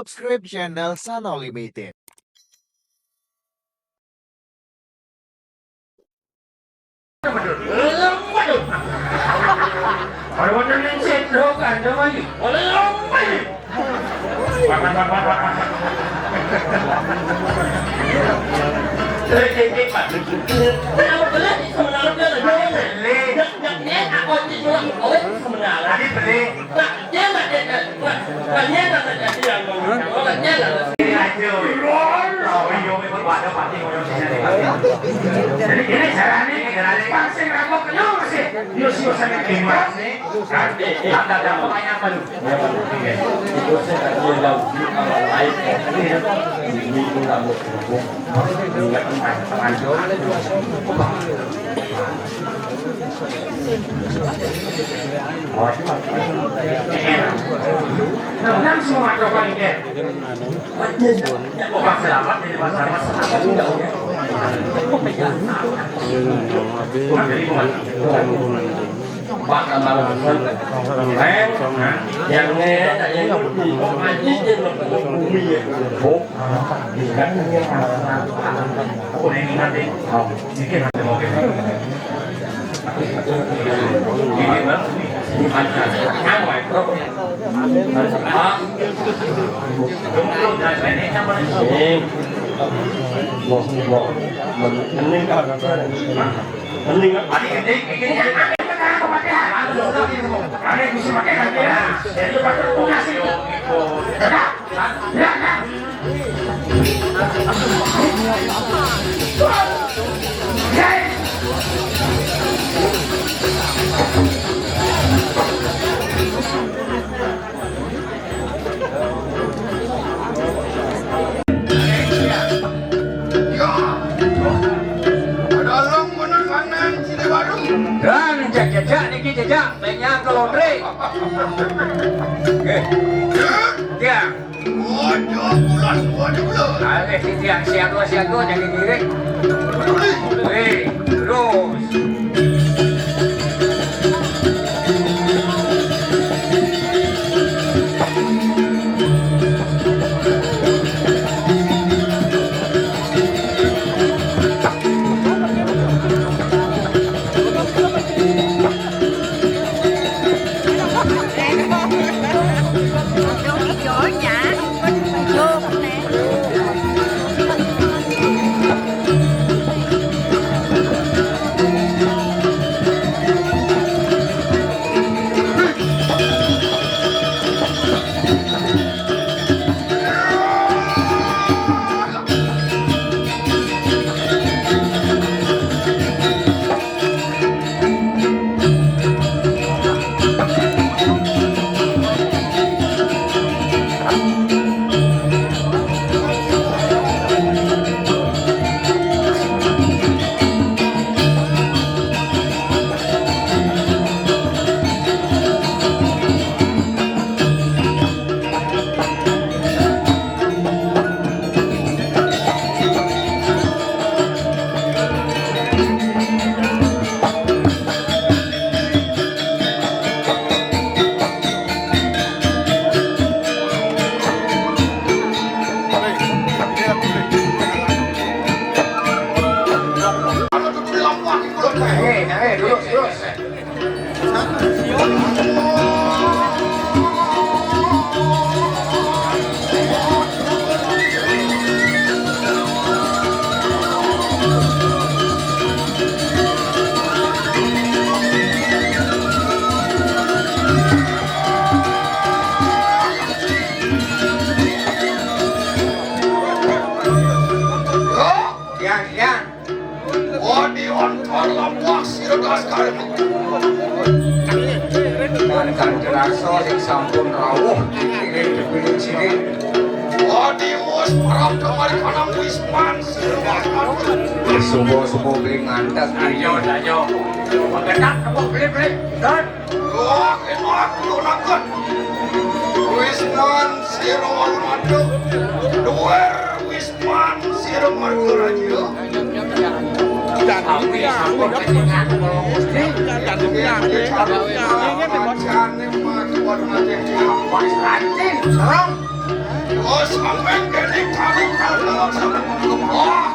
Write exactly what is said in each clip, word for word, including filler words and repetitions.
Subscribe channel Sano Limited. Dan jejak niki jejak, banyak ke laundry. Oke. Ya. Waduh, bulan, waduh, bulan. Oke, siang, siang, siang, jadi diri. Peduli. Oke, terus. Yan, yan. Wadi ontor lampuak sira gas karep. Dan Kanjeng Arsa sing sampun rawuh ing sini. Wadi wis parab kamari kanang Wisman sira gas karep. Subuh-subuh beli ngantek. Ayo, ayo. Pagedak tepuk beli-beli. Dan Wah, enak, lunaken. Wisman sira alun-alun. Duwer Wisman sira marga raja. Tapi sampun kenyang kula Gusti. Nggih, nggih, nggih. Jane mati warnane. Wis rancing, serem. Oh, sampeyan kene karo karo. Wah.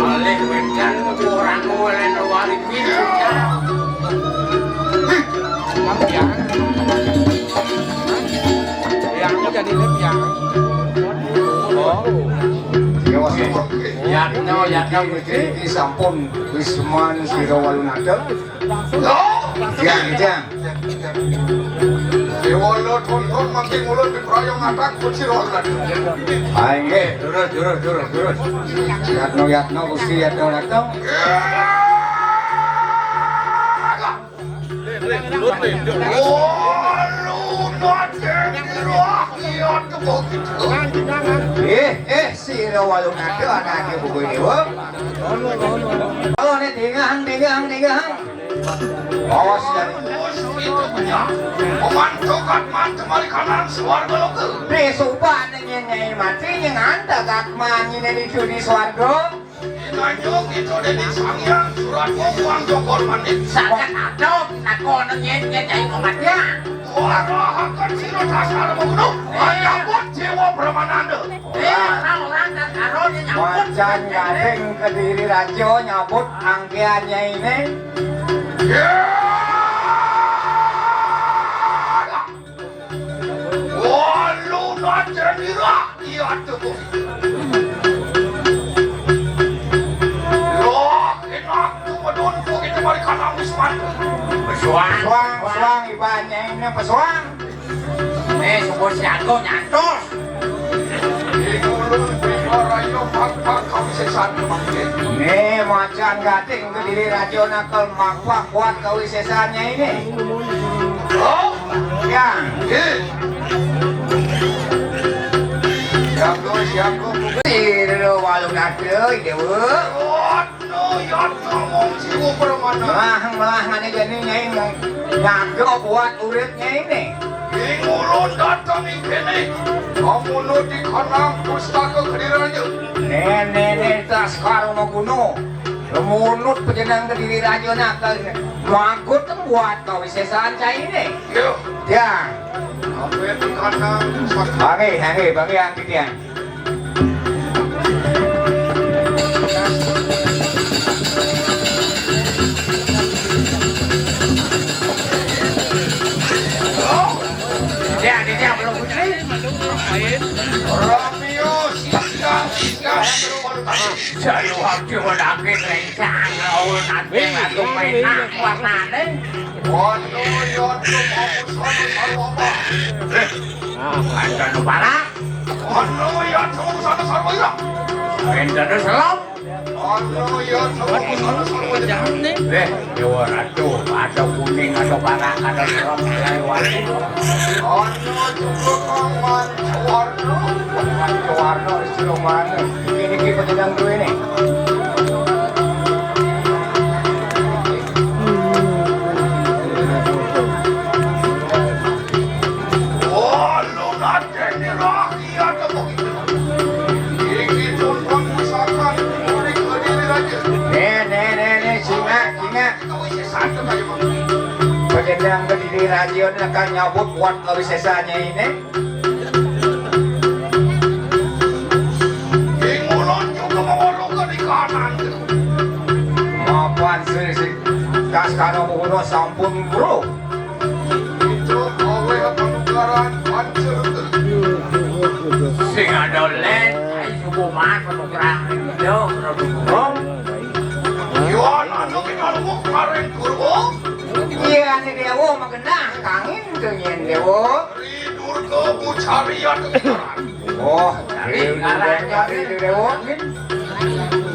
Alih wedan orang oleh wali pitu. Yang pian. Yang jadi pian. Oh. Yatno, yatno, Gusti. Iki sampun Wisman Sira Walunata. Loh, Jang, Jang. Déwala Tonton mangke ngulon diproyong atak Gusti Ratu. Ah, inggih, terus, terus, terus, terus. Yatno, Yatno, Gusti Yatno, Yatno. Eh, eh, Sira Walunata anake buku ini, Wong. Kalau nek dingang, dingang, dingang. Awas, ya. Pembantu Katman kembali kanan swarga loka. Besok Pak nengin Nyai mati, yang anta Katman ini di sudi swarga. Inanyo kita Deni Sangyang surat wong jokor manik. Sangat adoh, nako nengin Nyai Nyai kematian. Warahakan sira dasar menggunung. Menyambut Dewa Brahmananda. Eh, orang-orang dan karo nyambut. Macan Gading Kediri Raja nyambut angkiannya ini. Ya. Walu najan ira iya tubuh. Loh, enak tuh medun tuh kita balik kanan Wisman. Pesuang, pesuang, pesuang, ibaratnya ini pesuang. Eh, syukur si Agung nyantos. Di dulu prima rayo pak-pak kau sesan mangke. Nih, macan Gading Kediri Raja nakal mangpak kuat kawisésannya ini. Oh, ya. Eh. Jago, jago. Ira Walunata, Dewa. Waduh, ya ngomong jiwa permana. Melah, melah, mana jani Nyai mau nyaga buat uripnya ini. Ing ulun datang ing kene. Kamu di kanang pustaka Kediri Raja. Nenek, nenek, tas karo mau kuno. Lemunut pejenang Kediri Raja nakal. Magut buat kawisésan cai ini. Yo. Ya. Apa itu kanang? Bangi, bangi, bangi, angkitian. Ya, ini dia belum putri. Romeo, Sita, Sita, Romeo, Sita. Jalu abdi wenake rencana, oh, nanti aku main aku warnane. Ono ya tuh mau sono sarwa apa? Eh, ada nu parah. Ono ya tuh sono sarwa ira. Enten selom. Ono ya tuh sono sarwa ira. Eh, Dewa Ratu, ada kuning, ada parah, ada selom, ada warna. Ono juga paman warna. Paman warna, Romanus. Ini kita sedang tuh ini. Oh, lu nadene rakyat apa gitu? Iki contoh misalkan murid Kediri Raja. Nih, nih, nih, nih, singa, singa. Kita wis satu kali, Bang. Pegendang Kediri Raja ini akan nyabut buat kawisésannya ini. Ing ulun juga memerlukan di kanan. Mapan sih, sih. Kas karo bukuno sampun, Bro. Itu gawe penukaran hancur. Sing ada len, ayo suku mas penukaran itu, Bro. Yo, anu kita lu kemarin, Bro. Iya, ini Dewa mah genah, kangin tuh nyen Dewa. Ri Durga Bucarian ketinggalan. Oh, Ri Durga Bucarian itu Dewa.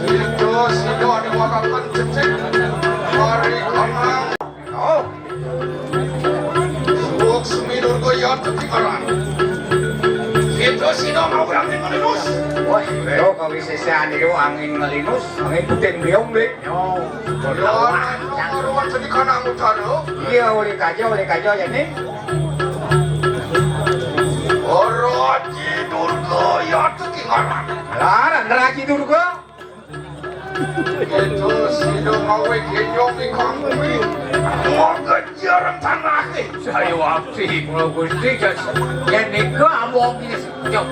Itu sudah diwakafkan cecek. Mari kenang. Oh. Suwuk semi Durga ya ketinggalan. Itu sudah mau berangkat menerus. Wah, yo kawisésan yo angin ngelinus, angin puting beliung, Bli. Yo, lawan, lawan sedikana utara. Iya, oleh kaja, oleh kaja ya nih. Raji Durga ya ketinggalan. Laran Raji Durga. Itu sida ngawé genyong di kang bumi. Monggo jarang tanahe. Saya wapsi, kula Gusti, jas. Yen nika among iki sejuk.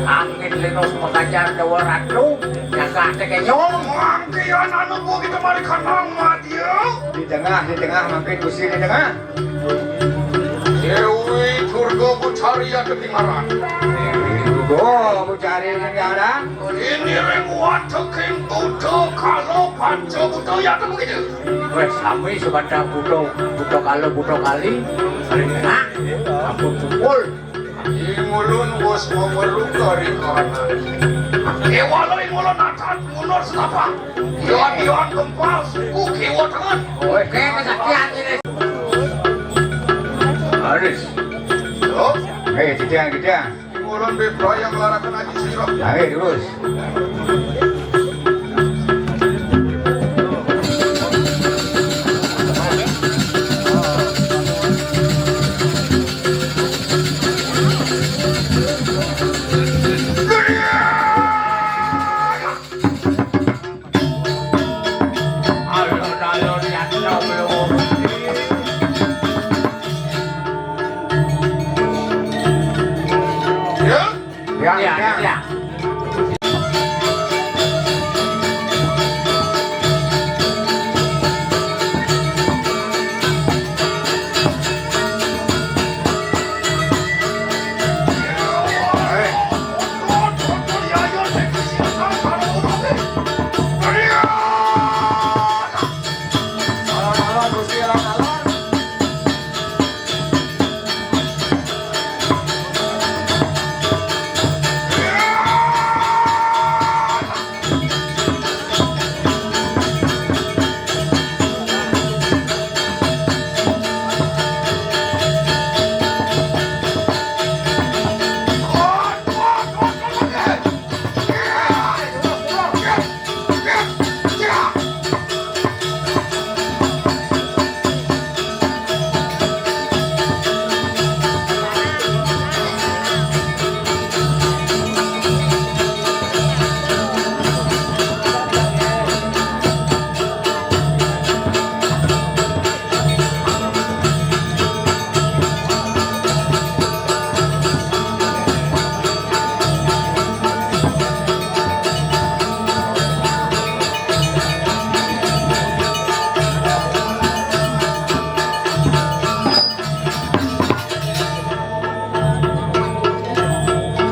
Angin linos makajar Dewa Ratu, jaga ate genyong. Mangkian anu buki kemari kanang madya. Di tengah, di tengah, mangkin Gusti di tengah. Dewi Durga Bucari ada di ngaran. Dewi Durga Bucari ada di ngaran. Ini ring wateking Buddha Kala Panca Buddha ya temu gitu. Wes sami sebatang Buddha, Buddha Kala, Buddha Kali. Paling enak. Ampun pukul. Ingulun wus memerluka ring kahanan. Kewala ingulun adat munur setapak. Iwan-iwan gempal suku kiwa tengen. Oke, kesaktian ini. Haris. Yo. Hei, titiang, titiang. Ingulun bebraya nglaraken aji sira. Ayo, terus. Alon-alon yatra mlawa. Ya? Ya, ya, ya. Ya.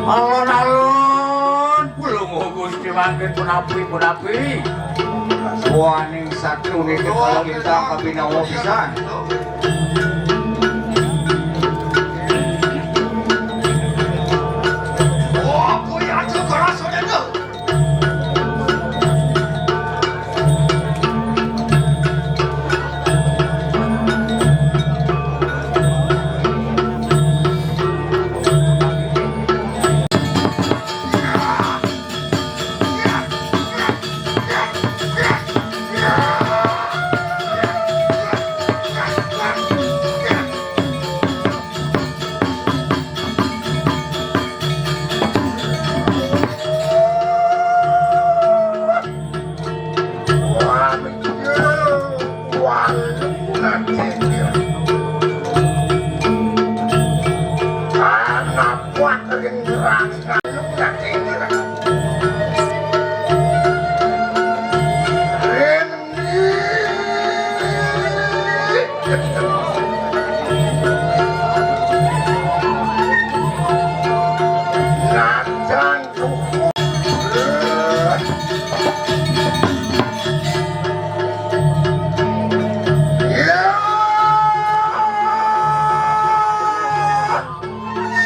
Alon-alon, Palungguh Gusti mangke punapi, punapi. Suwaning satru nitih kala lintang kabinawa pisan.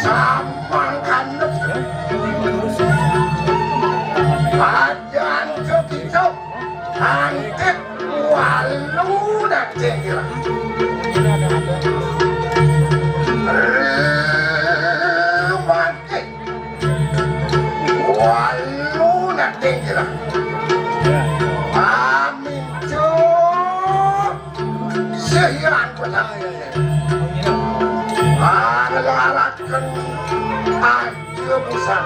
Samangkan pajan kekicau angkit walu daging kira. Rumati walu daging kira. Amin. Sehiran petang. Ngelaraken aja pisan.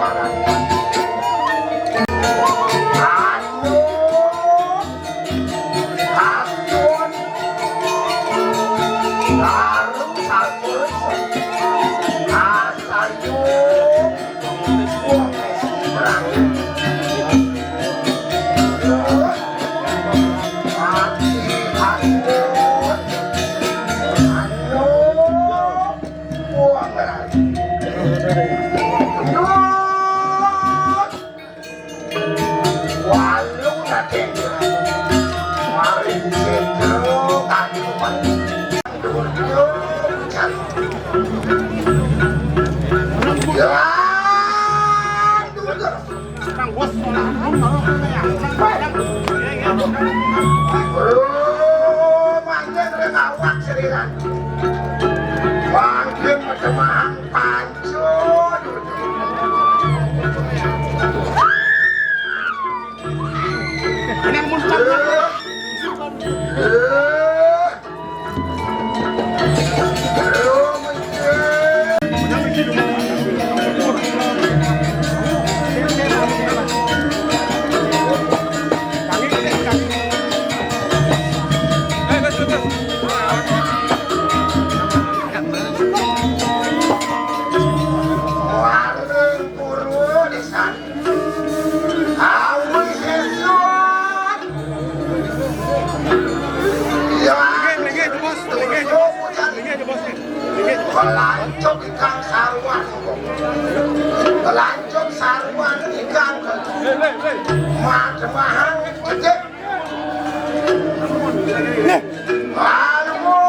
Anu, ampun, larung sampun, asayu, wong seberang. Ati ampun, anu, wong lali. Yus. Walu nadéng. Maring sétra kanuman. Duryo jan. Ya, duryo. Lho, manjing ring awak sriran. Manjing majemahang panca. Awi sesuk. Ya. Nggih, nggih, nggih, Bos. Nggih, nggih, Bos. Nggih, nggih, Bos. Nggih. Kelancup ingkang saruan. Kelancup saruan ingkang. Nggih, nggih, nggih. Madhemahang becik. Nggih. Aduh.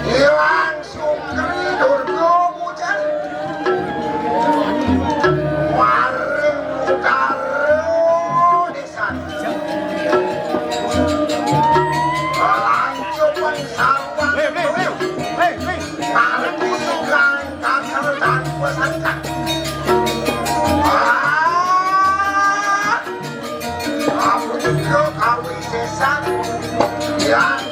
Hyang Sukri Durga mucal. Maring utara. Lancupan saruan. Hei, hei, hei. Hei, hei. Ngarep kang kakal tanpa sangkak. Ah, aku juga kawisésan. Yang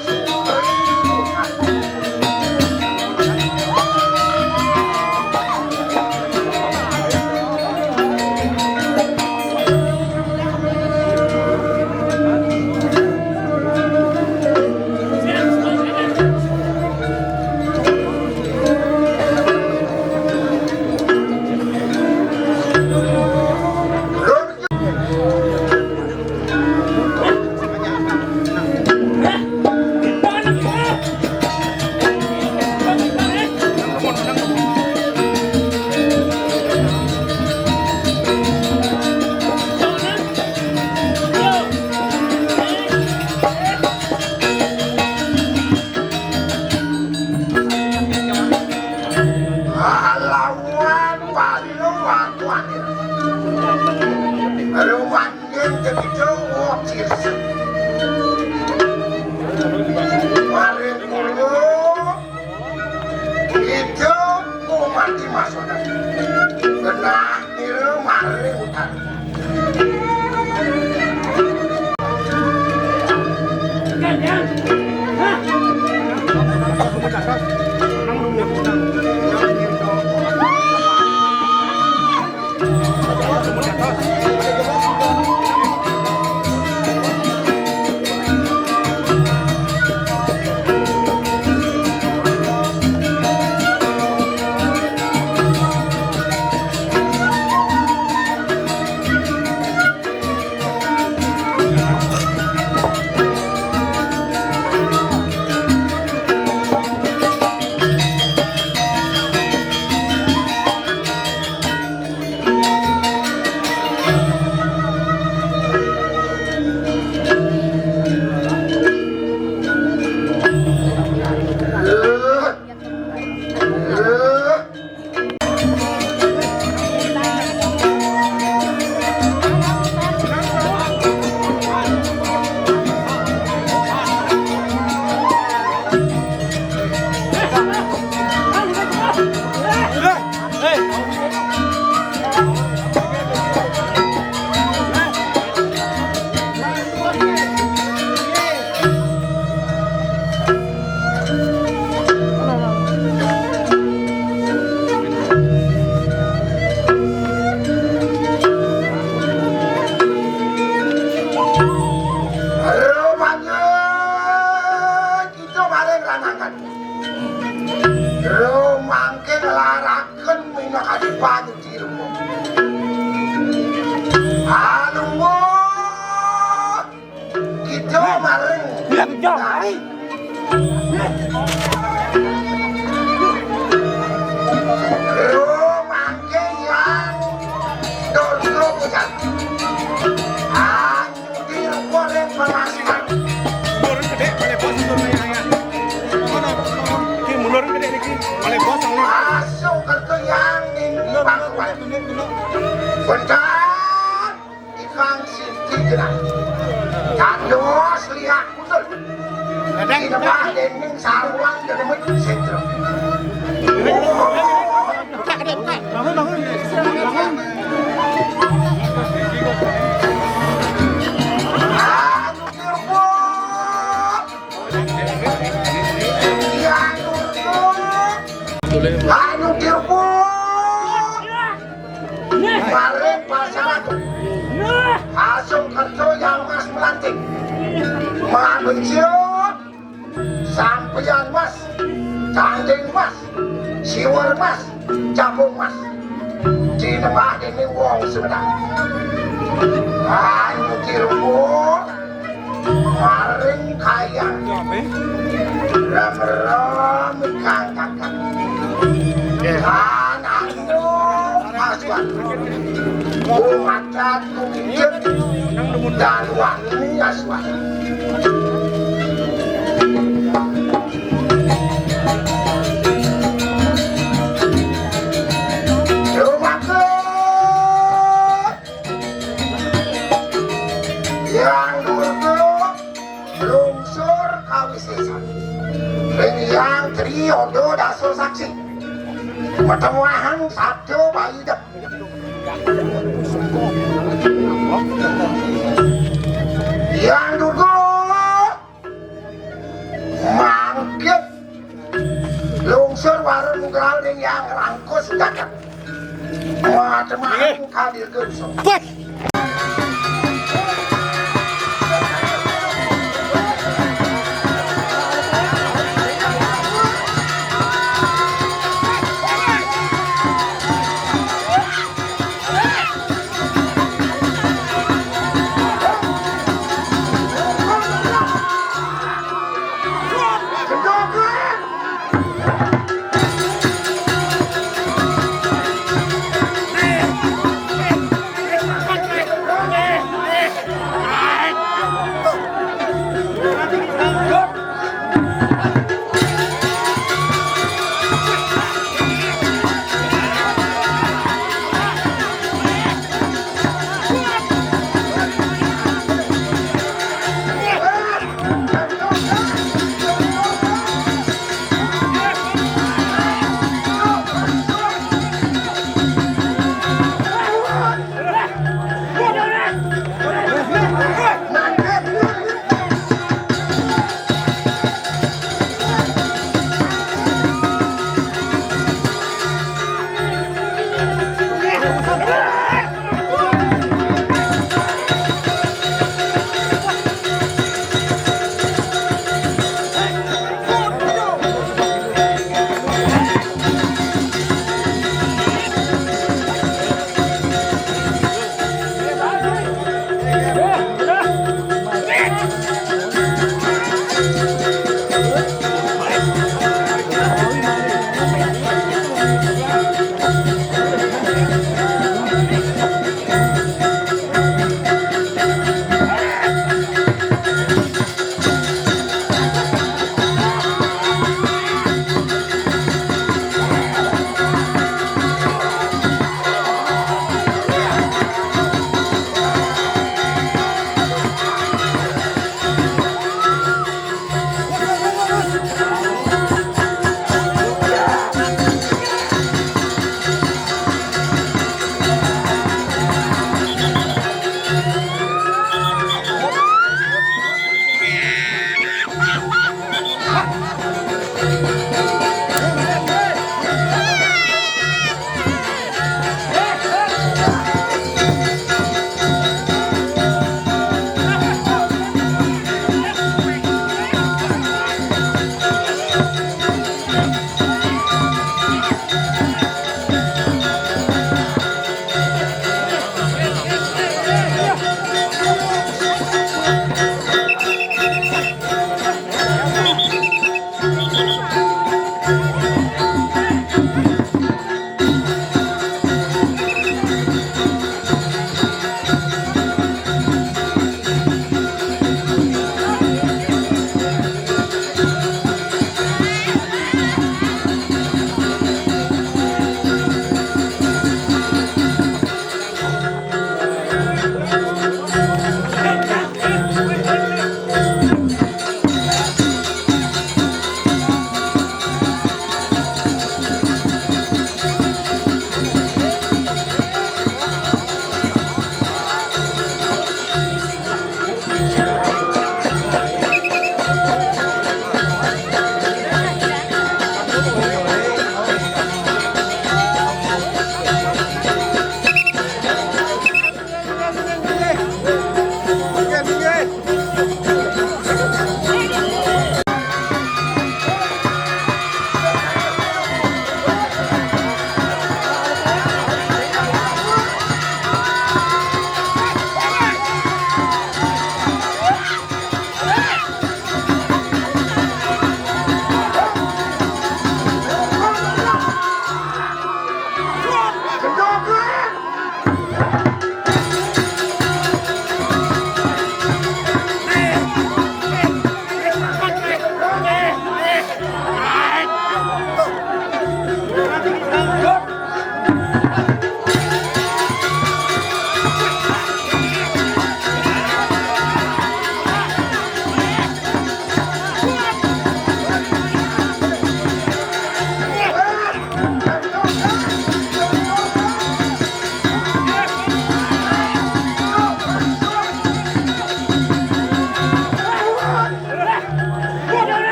Lawan palu watuane. Lawan yen tekijo wong sirsa. Mari kulo ijo mati masona. Genah nira mari utara. Yo, ai. Lu mangke yang dorong ujar. Anu di boleh melakukan. Mundur gedé, boleh bos mundur ya, ya. Mana? Ki mundur gedé niki, boleh bos, boleh. Masuk ke yang ini, Bang. Mundur, mundur, mundur. Bentar. Ikang Sinti Jenang. Dados liak usul. Kadang. Dinembah dening saruan denemit sentrum. Buka, kadang, buka. Bangun, bangun. Bangun. Anu Dirgo. Iya, Durgo. Anu Dirgo. Maring pasar agung. Asung kerja yang mas melanting. Manusia sampeyan mas, tanding mas, siwer mas, capung mas. Dinembah dening wong Sumedang. Ayo dirungu. Maring kayang. Ram-ram kang kakang. Kan anu aswan. Umat datu dan wani aswan. Rumah Hyang Durga lungsur kawisésan. Ring Hyang Tri Odo Dasa Saksi. Patemahang sabda bayi dep. Hyang Durga mangkit lungsur warung nugraha ning Hyang Rangkus Gagat. Wah, temahang kadir gensok. Wah.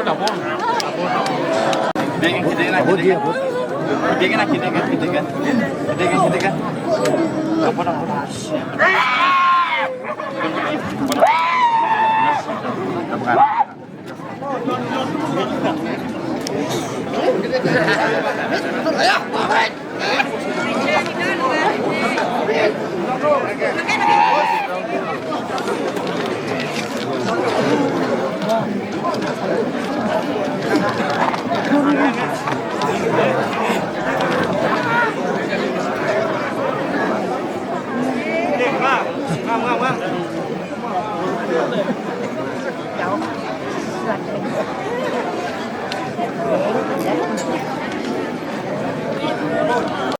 Kita kan, kita kan, kita kan, kita kan, kita kan, kita kan. Apa dah?